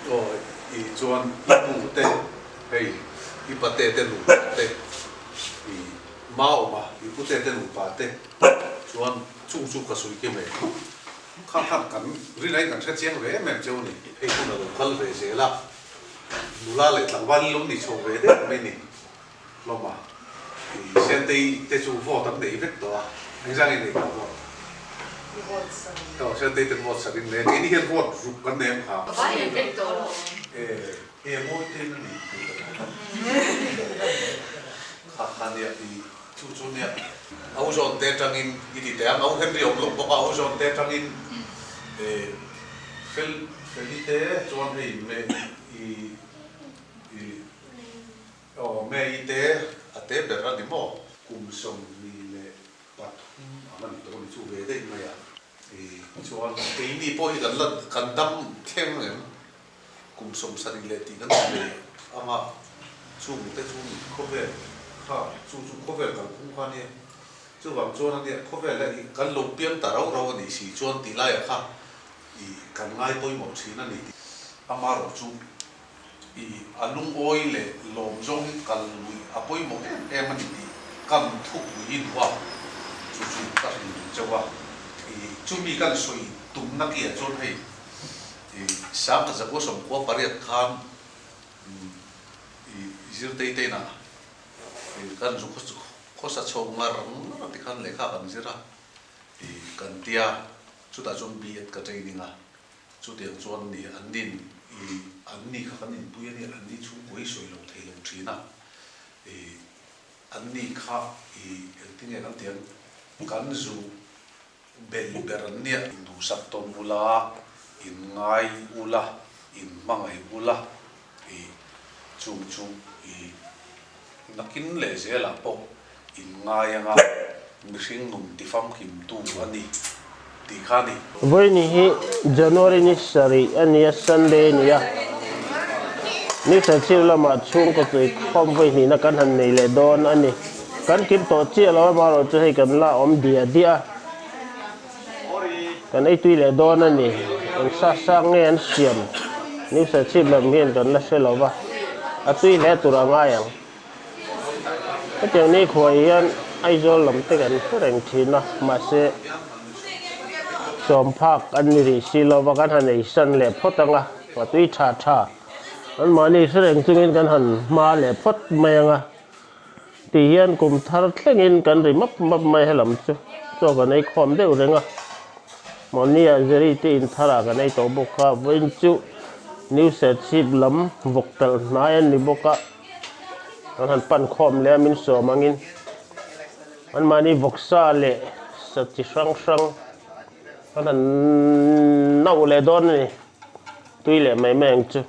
Aw i chuan i nu te hei i pate te nupa te i mauma i pute te nupa te chuan chung chu ka sawi kim e. Kha khan kan rinai kan hre chiang ve em em cheu a ni. Hei hun a lo kal ve zel a, nula leh tlangval in lo ni chho ve deuh mai ni hlawm a. I Sentei te chu vote an nei vek tawh a, engzah nge nei tawh vote? Aw Sentei ten vote sak in nei a, keini hian vote ruk kan nei ang kha. E e mawi te in a nei tih ka hre kha kha nia i Chu chu nia au zawn te atangin i ti teh ang, au Henry awm lo bawk a, au zawn te atangin eh fel Feli te chuan hei me i i aw me i te a te ber a ni maw? Kum 23 ang a ni tawh a ni chu ve daih mai a. I chuan keini pawh hi kan la kan dam thleng ang em? Kum 70 leh tih kan awm ve ang a, chung te chu ni khawvel kha chu chu khawvel kalphung kha ania. Chuvang chuan ania khawvel a i kan lo piang ta rau rau a nih si chuan tih laiah kha i kan ngai pawimawh thin a ni tih amarawh chu i a lungawi leh lawm zawng hi kal luih a pawimawh em em a ni tih kan thupui hi duh a, chu chu ka hrilh duh chauh a. I chumi kan sawi tumna kiah chuan hei I Sangha Zakua 98 khan i zirtei te inah i kan zu khawsa chho ngar ngar a tikhan lehkha kan zir a, i kan tia chutah chuan B.Ed ka training a, chutiang chuan ni an nin i an ni kha kan inpui a nia, an ni chhungkua hi sawi lo thei lo thin a, i an ni kha i engtinge kan tih ang kan zu Bel ber an nia. In duhsak tawn ula, in ngai ula, in hmangaih ula, i chung chu i nakin leh zelah pawh in ngai anga mihring nun tifamkimtu a ni tih kha a ni. Vawiin hi January ni sarih a nia, Sunday a ni a. Ni Serchhip lamah chhungkaw tui khawm vawi hnihna kan han nei leh dawn a ni. Kan kim tawh chiah lo amaherawh chu hei kan la awm diah diah a, kan ei tui leh dawn a ni. Eng sa sang nge an siam New Serchhip lam hian kan la hre lo va, a tui hle tur a ngai ang. Hetiang ni khuai hian Aizawl lam te kan hre reng thin a, mahse sawm phak an ni rih si lo va, kan han ei san leh phawt ang a, a tui tha tha. Anmahni hre reng chungin kan han hma leh phawt mai ang a. Ti hian kum thar thlengin kan ri map map mai helam chu chaw kan ei khawm deuh reng a, mahnia Jerry te in tharah kan ei tawh bawk a, vawiin chu New Serchhip lam vawk talh hnai an ni bawk a, kan han pan khawm leh a min sawm angin anmahni vawksa leh sa chi hrang hrang kan han nauh leh dawn a ni, tui leh mai mai ang chu.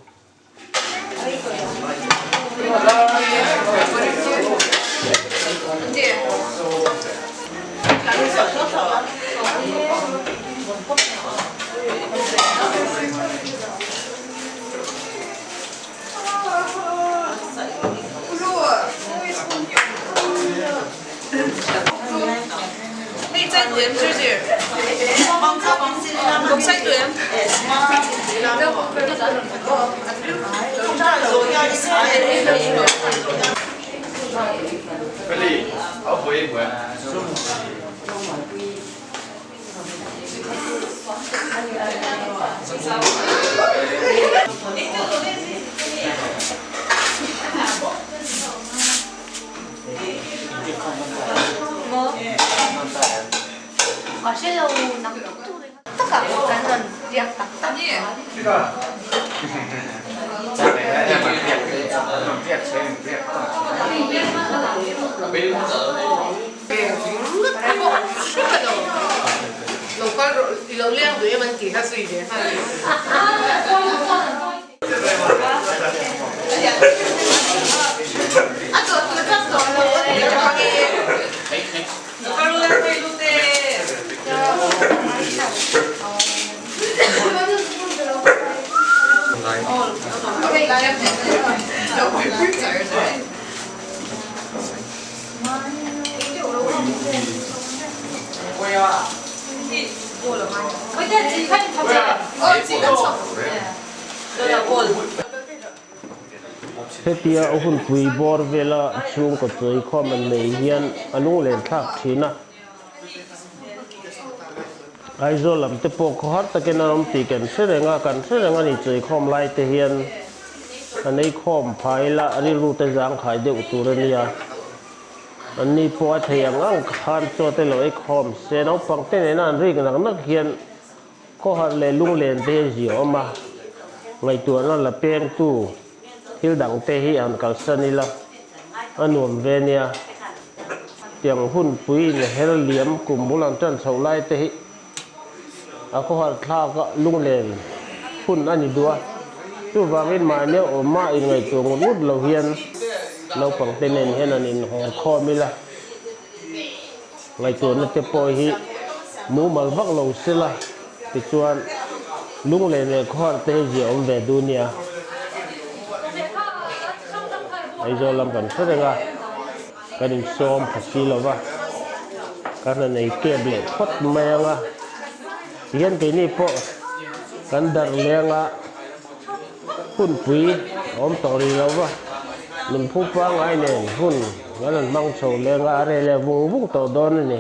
Hetia a hunpui bawr vela chhungkaw chawikhawm an nei hian a lunglen thlak thin a. Aizawl lam te pawh khawhar takin an awm tih kan hre reng a, kan hre reng a ni chawikhawm lai te hian a nei khawm phai la rilru te zangkhai deuh tur a nia. Anni pawh a thei ang ang khan chaw te lo ei khawm se naupang te nena an rik nak nak hian Khawhar leh lunglen te hi zia awm a, ngaihtuahna la pengtu thil dang te hi an kalsan ila a nuam ve nia. Tiang hunpui in her liam kum bul an tan chhoh lai te hi a khawhar thlak a lunglen hun a ni duh a, chuvangin mahni awma inngaihtuah ngut ngut lo hian naupang te nen hian an inhawr khawm ila. Ngaihtuahna te pawh hi mumal vak lo sela tichuan lunglen leh khawhar te hi zia awm ve duh nia. Aizawl lam kan hre reng a, kan insawm pha si lo va, kan han ei kep leh phawt mai ang a, tihian keini pawh kan darh leng a. Hunpui a awm tawh rih lo va, nunphung pangngai nen hun kan han hmang chho leng a, a reh leh vung vung tawh dawn a ni.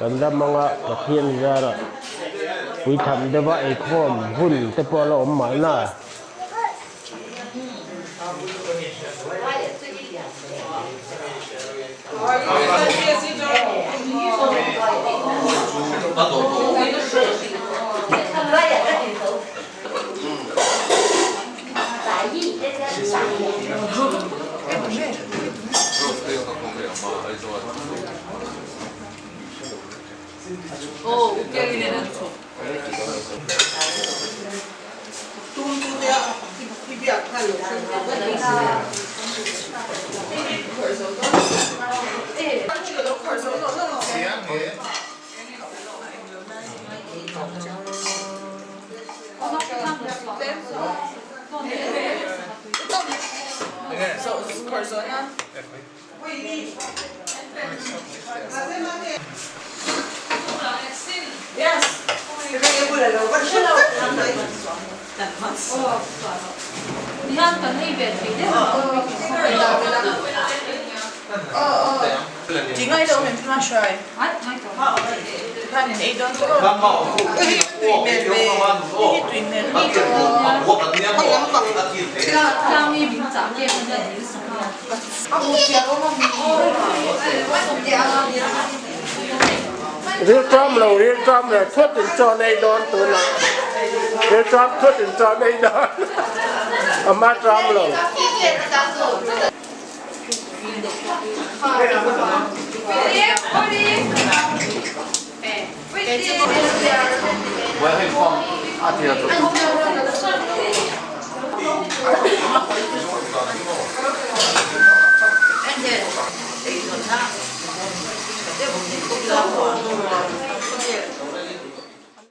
Kan ram anga Pathian zarah puitham deuha eikhawm hun te pawh a la awm mahna. Rilṭam lo rilṭam leh thut in chaw nei dawn tunah rilṭam thut in chaw nei dawn a hma ṭam lo.